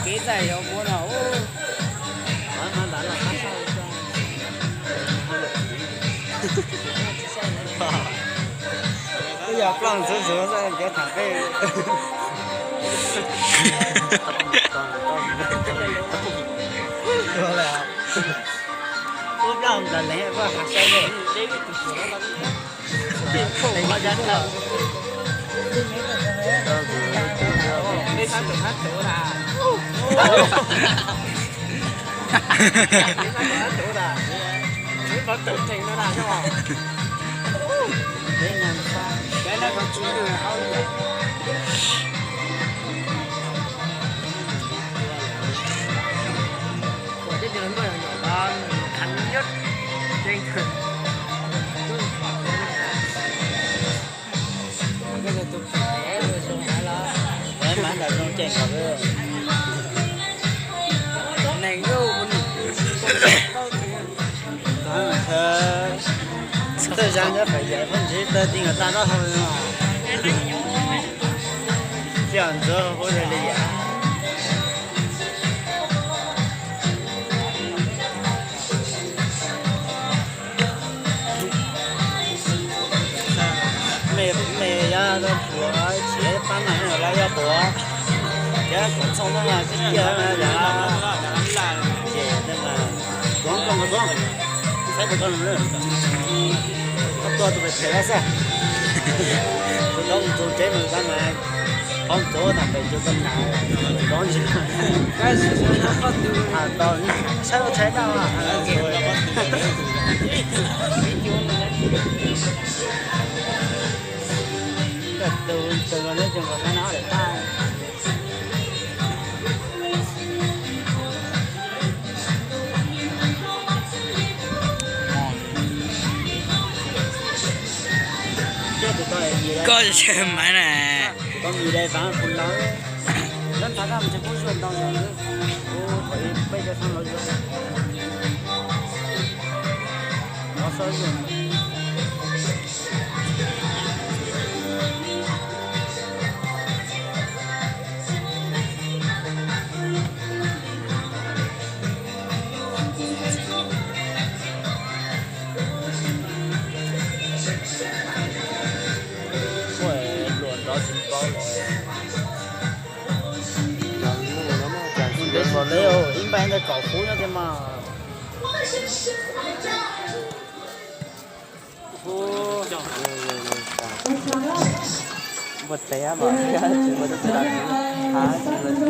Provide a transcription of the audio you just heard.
Kev txawj yuav muab no. Twb yog plooj ntxhuv ntxhuv xwb, cov tham peb. Ua plooj nplaim leeg koj has sai li. Mas ntawm zoo tseem kom neeg txawj zab nyob pem yam phooj ywg tawg ti nkaus tag nrho hauv no. Tsis yog ntxuav hauv li yam. Mej, mej yog tuav tsis pab na los yog tuav, yog tuav txhooj no tsis yog yam. Ces tuav nkaus tuav, saib tus koj lawm, koj tuaj tus pem phem los xwb. Tus tau tus tsev mus tau mas qhov ntxuav tag pem tus koj nas, tus koj ntsis. Saib ua tshais daj. Tus, tus no neb tseem kom xav no lawm tag. Koj tsis mas na. Luag nrov tsis paub lawm. Ib npaib ntawd kaum pub nyob tiag mas. Npua teb mas tsis ua tau tsis tau, tsis ua tau.